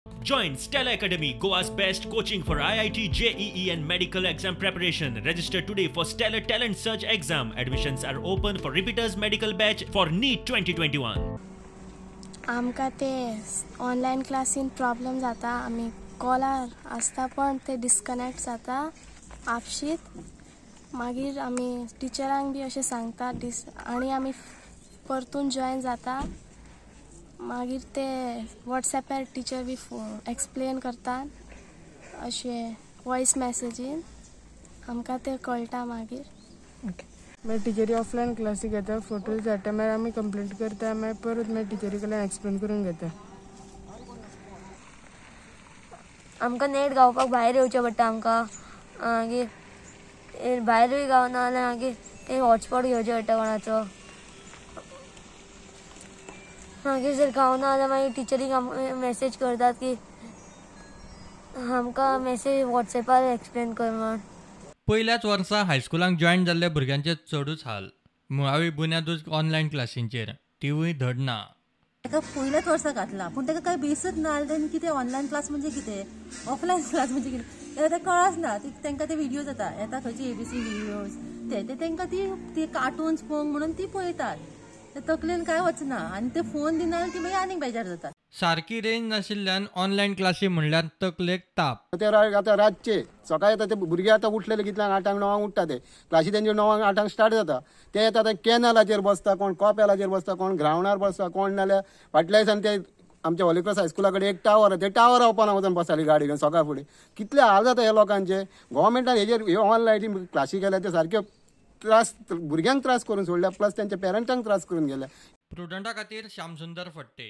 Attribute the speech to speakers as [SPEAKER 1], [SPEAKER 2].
[SPEAKER 1] Join Stella Academy, Goa's best coaching for IIT, JEE, and medical exam preparation. Register today for Stellar Talent Search exam. Admissions are open for repeaters medical batch for NEET 2021.
[SPEAKER 2] आमकां ते online क्लासीन problem जाता. आमी collar आसता पण ते disconnect जाता आपशीत. मागीर आमी टिचरांक बी अशें सांगता आनी आमी परतून जॉयन जाता. मागीर ते वॉट्सॅपार टिचर बी एक्सप्लेन करतात अशें वॉयस मॅसेजीन आमकां ते कळटा मागीर.
[SPEAKER 3] मागीर टिचरी ऑफलायन क्लासी घेता, फोटोज धाडटा, मागीर आमी कंप्लीट करता, मागीर परत मागीर टिचरी कडल्यान एक्सप्लेन करून घेता.
[SPEAKER 4] आमकां नेट गावपाक भायर येवचें पडटा आमकां. मागीर भायरूय गावना जाल्यार मागीर हॉटस्पॉट घेवचें पडटा कोणाचो. मागीर जर गावना जाल्यार मागीर टिचरीक मॅसेज करतात की आमकां मॅसेज वॉट्सॅपार एक्सप्लेन कर म्हण.
[SPEAKER 5] पयल्याच वर्सा हायस्कुलांक जॉयन जाल्ल्या भुरग्यांचे चडूच हाल. मुळावी बुन्यादूच ऑनलायन क्लासींचेर, तिवूय धड ना.
[SPEAKER 6] ताका पयल्याच वर्सा घातला पूण ताका कांय बेसच ना जाल्यार कितें ऑनलायन क्लास म्हणजे कितें, ऑफलायन क्लास म्हणजे कितें तेका कळच ना. तांकां ते व्हिडियोज येता येता खंयची एबीसी व्हिडियोज ते तांकां ती कार्टून्स पळोवंक म्हणून ती पळयतात. ते तकलेन कांय वचना आनी ते फोन दिना जाल्यार ती मागीर आनीक बेजार जातात.
[SPEAKER 5] सारकी रेंज नाशिल्ल्यान ऑनलायन क्लासी म्हणल्यार तकलेक ताप.
[SPEAKER 7] ते आतां रातचे सकाळी येता ते भुरगे आतां उठलेले कितल्यांक 8-9 उठ्ठा ते क्लासी तेंचे 9-8 स्टार्ट जाता. ते येता ते कॅनलाचेर बसता, कोण कॉपेलाचेर बसता, कोण ग्रावंडार बसता, कोण नाल्यार फाटल्या दिसान ते आमच्या होलीक्रॉस हायस्कुला कडेन एक टावर आसा, ते टावर ओपन वचून बसताली गाडी घेवन सकाळ फुडें. कितले हाल जाता ह्या लोकांचे. गव्हर्मेंटान हेजेर ह्यो ऑनलायन क्लासी केल्या ते सारक्यो त्रास भुरग्यांक त्रास करून सोडल्या, प्लस तेंच्या पेरंट्सांक त्रास करून गेल्या.
[SPEAKER 5] प्रुडंटा खातीर श्यामसुंदर फडते.